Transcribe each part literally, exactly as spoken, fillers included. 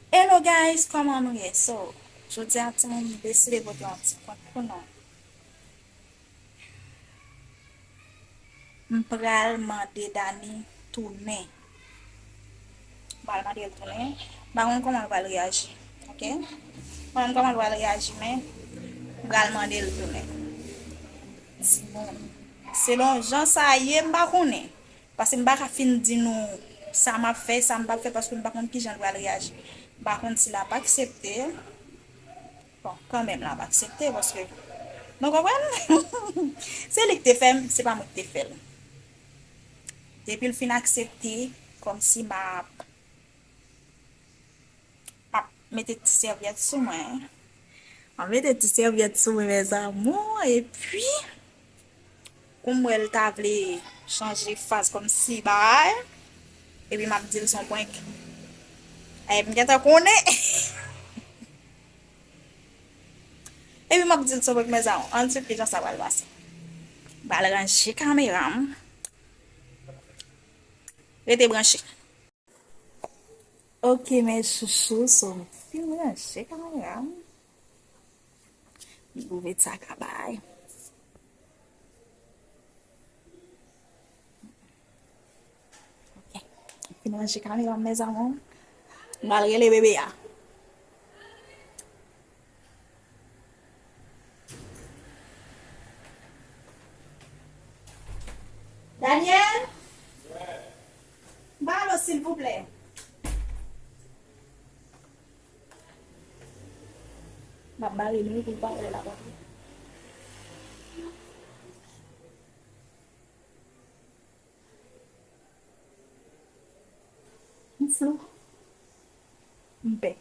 Hello guys, kòman nou ye? So, jodi a timoun, m deside pote yon ti prank pou nou. M pral mande Dani tounen. M pral mande l tounen. M pa konn kòman l pral reyaji, ok? M pa konn kòman l pral reyaji, men m pral mande l tounen. Timoun, selon jan sa ye, m pa konnen. Paske m pa ka fin di nou sa m ap fè, sa m p ap fè, paske m pa konn kijan l pral reyaji. M pa konn si l ap aksepte. Bon, kanmenm, l ap aksepte, paske, nou konprann? Se li ki te fè m, se pa mwen ki te fè l. Depi l fin aksepte, kòmsi m ap, m ap mete ti sèvyèt sou mwen. M ap mete ti sèvyèt sou mwen, mes amours, epi, kou m wè l ta vle chanje faz kòmsi bagay, epi m ap di l se yon prank. Epi m gentan konnen. Epi m ap di l se yon prank, mes amours. Ann swiv kijan sa pral pase. M pral ranje kamera m. Rete branche. Ok, mes chouchous, so, m fin ranje kamera m. M twouve sa ka bay. Ok. M fin ranje kamera m, mes amours. M pral rele bebe a. Daniel? Balo, silvouplè. M ap bare nou pou l pa wè la, pa. M flou. M pè.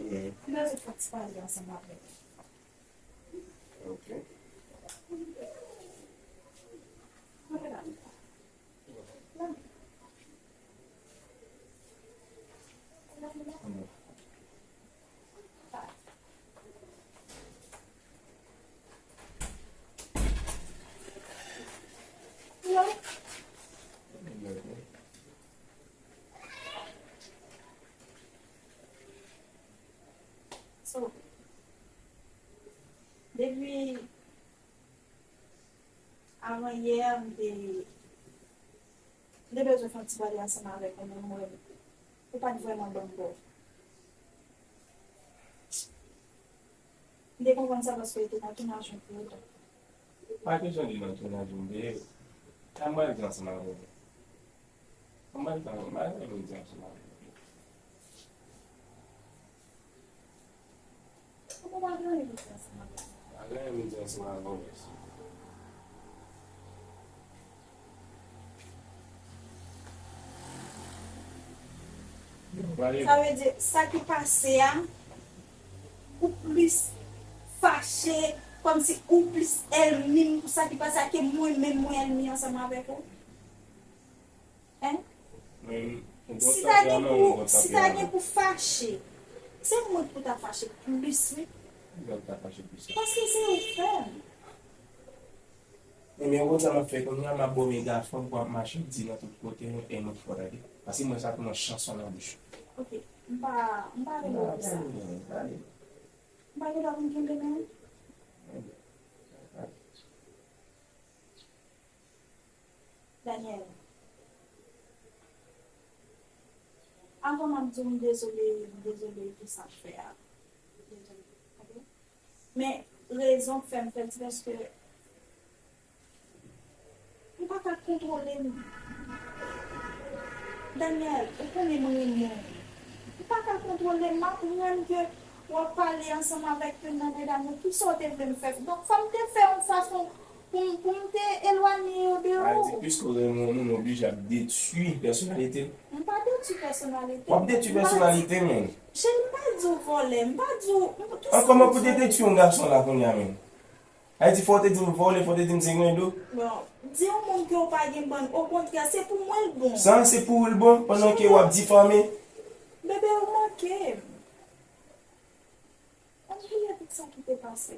M bezwen fè ti pale ansanm avè w. Ok. So, depi avan yè, m te, m te bezwen fè yon ti pale ansanm avèk ou, men m wè ou pa t vrèman ban m kò. M te konprann sa paske w te nan tounaj yon pil tan. Pa kesyon de nan tounaj m te ye. Sa m pral di ansanm avè w. Sa m pral di, m pral di ansanm avè w. Ou pa gen anyen pou di ansanm avè m. Pa gen anyen pou di ansanm avè w, mèsi. Sa vle di, sa ki pase a, ou plis fache, kòmsi ou plis ènmi m pou sa ki pase a ke mwen menm mwen ènmi ansanm avèk ou? Hein? Si ta gen pou, si ta gen pou fache, se mwen ki pou ta fache plis, wi. Paske se ou k fè m. Ebyen, konn sa m ap fè kounye a, m ap ba w mega fòm pou w ap mache di nan tout kote, e nou fò, tande. Paske mwen sa pou yon chanson nan bouch ou. Ok, m pa, m pa rele pou sa. M pa gen dwa pou m kenbe men w. Daniel, avan m ap di w m dezole, m dezole pou sa m fè a. Dezole, ok? Men rezon k fè m fè l, se paske m pa ka kontwole m. Daniel, ou konnen m renmen w. M pa ka kontwole m, m aprann ke w ap pale ansanm avèk youn nan medam yo. Kisa w te vle m fè? Donk, fò m te fè yon fason pou m, pou m te elwanye yo de ou. Sa vle di, piske w renmen yon moun, ou oblije ap detwi pèsonalite l. M pa detwi pèsonalite l. W ap detwi pèsonalite l, men. Cheri, m pa di w vòlè, m pa di w, m, kisa m di w? An, kòman pou te detwi yon gason la kounye a menm? Sa vle di, fò w te di m vòlè, fò w te di m se gwendo. Bon, di yon moun ke w pa gen bann, okontrè, se pou mwen l bon. Sa, se pou ou l bon, pandan ke w ap difame. Bebe, ou manke m. Ann bliye tout sa ki te pase.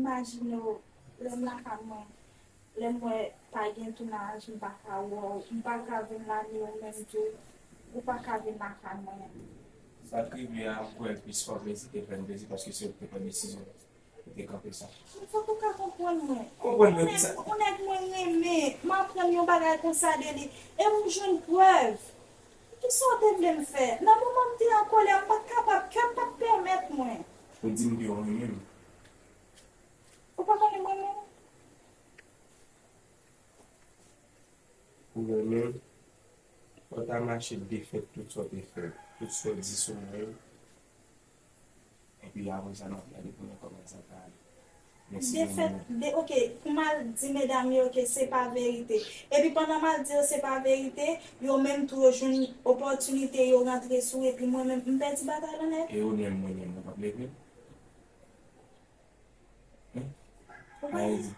Imajine w, lè m lakay mwen, lè m wè pa gen tounaj, m pa ka wè w, m pa ka vin la ni ou menm tou, ou pa ka vin lakay mwen. Sa k rive a, m kwè l plis fè w plezi ke fè m plezi, paske se ou ki te pran desizyon pou te kanpe sa. Fòk ou ka konprann mwen. Konprann mwen kisa? Yon nèg, yon nèg mwen renmen, m aprann yon bagay konsa de li, e m jwenn prèv. Kisa w te vle m fè? Nan moman m te an kòlè, m pa t kapab, kè m pa t pèmèt mwen. Ou di m ke w renmen m. Ou pa konnen mwen menm? Ou renmen m, fò w ta mache defèt tout sa w te fè, tout sa w di sou mwen. Epi apre sa, n ap gade pou nou kòman sa ka ale. Mèsi, defèt, renmen m. De, ok, pou m al di medam yo ke se pa verite. Epi pandan m al di yo se pa verite, yo menm tou yo jwenn opòtinite, yo rantre sou, epi mwen menm, m pèdi batay lan nèt. E ou menm, mwen menm, ou p ap leve m? Hein? Ou pa gen, Maïdi.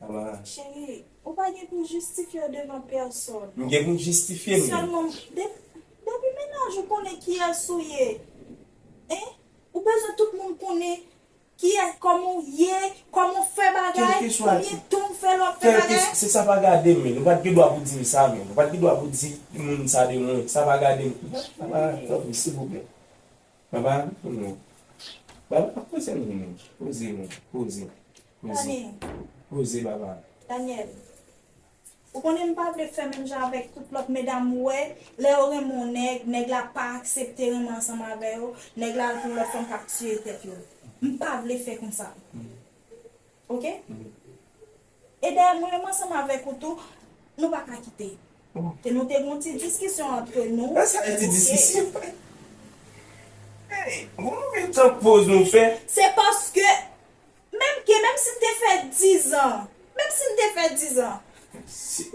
Sa va? Cheri, ou pa gen pou jistifye w devan pèsòn. M gen pou m jistifye m. Sèlman, de-, depi mennaj ou konnen kiyès ou ye. Hein? Ou bezwen tout moun konnen kiyès, kòman w ye, kòman w fè bagay, kèlkeswa, konbyen tan w fè lè w ap fè bagay. Kèlkeswa, se sa pa gade m, men. Ou pa t gen dwa pou di m sa, men. Ou pa t gen dwa pou di moun sa de mwen. Sa pa gade m. Sa pa, tanpri, silvouplè. Baba, non. Baba, poze nou, non. Poze nou, poze. Poze. Daniel. Poze, baba. Daniel. Ou konnen m pa vle fè menm jan avèk tout lòt medam ou wè, lè yo renmen yon nèg, nèg la pa aksepte renmen ansanm avè yo, nèg la al pou lòt fanm k ap tiye tèt yo. M pa vle fè konsa. Ok? Mhm. E dayè, mwen menm ansanm avèk ou tou, nou pa ka kite. Bon. Te nou te gen yon ti diskisyon antre nou. Sa e ti diskisyon? Hey, bon, men tan poz nou fè. Se paske, menm ke, menm si m te fè dizan, menm si m te fè dizan, si,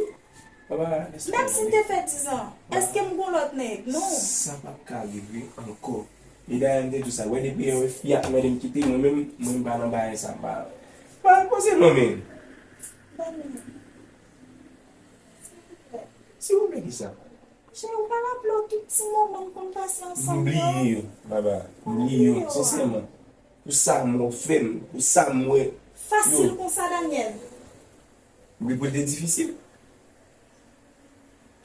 papa, menm si m te fè dizan, èske m gon lòt nèg? Non. Sa p ap ka rive ankò. E dayè m te di w sa, wè depi yon fi ap mande m kite, mwen menm, mwen m pa nan bagay sa, m pa, pa poze non, men. Ban m. Silvouplè. Silvouplè kisa? Cheri, ou pa raple w tout ti moman n konn pase ansanm yo? M bliye yo, baba. M bliye yo, sensèman. Pou sa m wè w fè m, pou sa m wè. Fasil konsa, Daniel. Wi, pou l te difisil.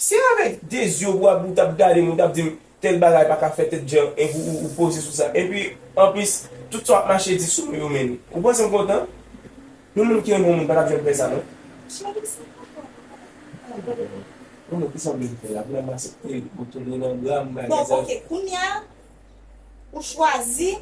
Si avèk de zye w ap, ou t ap gade m, ou t ap di m, tèl bagay pa ka fèt, tèl jan, epi ou, ou, ou poze sou sa. Epi, anplis, tout sa w ap mache di sou mwen yo, men, ou panse m kontan? Yon moun ki renmen yon moun pa t ap janm fè sa, non. Bon, men, kisa w vle m fè la? Pou m aksepte, pou tounen nan bra m, bagay sa. Bon, ok, kounye a, ou chwazi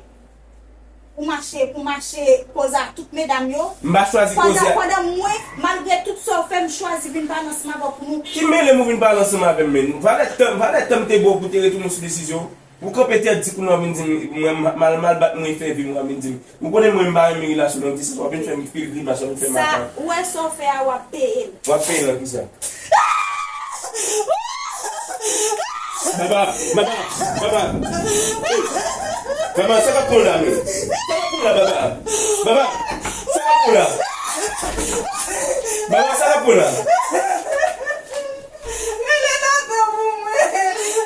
pou mache, pou mache koze ak tout medam yo. M pa chwazi koze ak. Pandan, pandan mwen, malgre tout sa w fè, m chwazi vin pale ansanm avè w pou nou. Ki mele m ou vin pale ansanm avè m, men? Valè tan, valè tan m te ba w pou te retounen sou desizyon w. Ou kanpe tèt di kounye a w vin di m, mwen, m, m al, m al bat mwen fè vi m, w ap vin di m. Ou konnen mwen, m pa renmen relasyon long distans, w ap vin fè m pil grimas, w ap vin fè m atann. Sa, ou wè sa w fè a, w ap peye l. W ap peye l nan kisa? Baba, baba, baba. Baba, sa k ap pran w la, men? Sa k ap pran w la, baba? Baba, sa k ap pran w la? Baba, sa k ap pran w la? Rele Nathan pou mwen!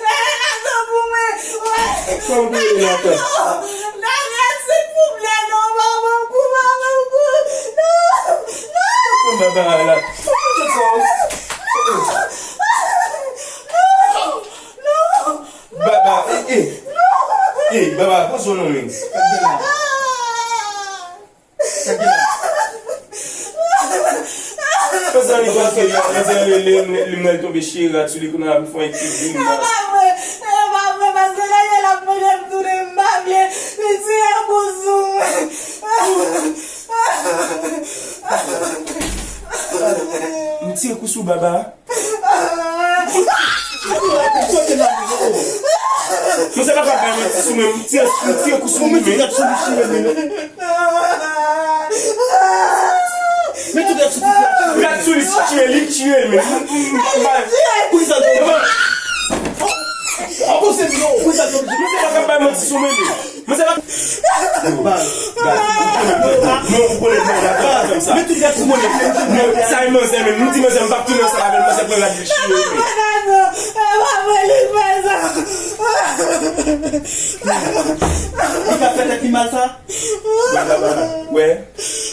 Rele Nathan pou mwen! Wè! Kòman pou rele Nathan? Daniel, silvouplè, non, pa ban m kou, pa ban m kou! Non! Non! Kòman baba la? Baba, eh, eh. Eh, baba, poze w non, men. Sa k gen la? Mezanmi, paske li, li, li, li, li mwen tonbe cheri sou li, kounye a m fè yon ti gri. E pa vre, e pa vre, paske Daniel ap mande m tounen, m pa vle, li tire kou sou mwen. M tire kou sou baba. Mwen se pa ka bay manti sou mwen, m tire, m tire kou sou mwen. Men tout rèv sou ti fi a. Rèv sou li, tire li, tire li, men. Poukisa l te oblije? Poukisa l te oblije? Mwen se pa ka bay manti sou mwen, men. Mwen se pa. Non, ou konnen, non, la pa fè sa. Ou konnen, non, sa e manzè, men. M di manzè, m p ap tounen ansanm avè l, manzè pran rad li chire, men. Li ka fè tèt li mal, sa? Wè.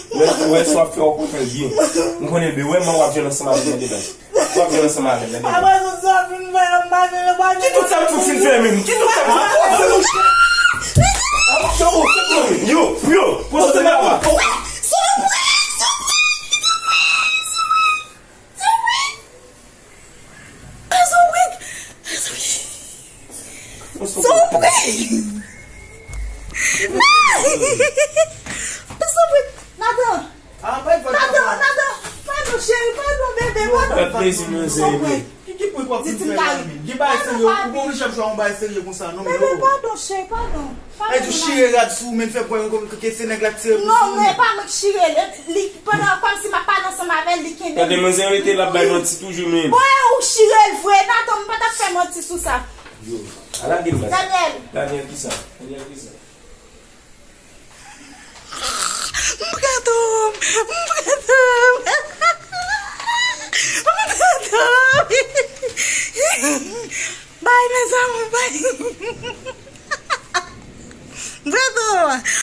Wè, wè, si w ap fè, w ap fè l byen. M konnen, bebe, wè, man w ap jwenn ansanm avè m nan dedan. W ap jwenn ansanm avè m nan dedan. Apre tout sa w fin fè, m pa janm pase nan pati. Ki tout sa m fin fè, menm? Ki tout sa m fin fè? Yo, yo, yo, poze la. Soupli! Soupli! Soupli! Nadan! Nadan, Nadan! Padon, cheri, padon, bebe, padon! Fè plezi, manzè. Soupli! Ki, ki pwen w ap fin fè la menm? Gen bagay serye, ou pa oblije ap jwe yon bagay serye konsa, non, men. Bebe, padon, cheri, padon. Padon, Nadan. Ay, tou chire rad sou ou, men fè kwè ke se nèg la k tire pou sou ou. Non, men e pa mwen k chire l. Li, pandan, kòmsi m ap pale ansanm avè l, li kenbe m. Gade, manzè rete la, ap bay manti toujou, men. Bon, e ou chire l vre, Nadan, m pa t ap fè manti sou sa. Yo, ala gen l la. Daniel. Daniel, kisa? Daniel, kisa? M pran dòmi, m pran dòmi. M pran dòmi. Bay, mes amours, bay. M pran dòmi.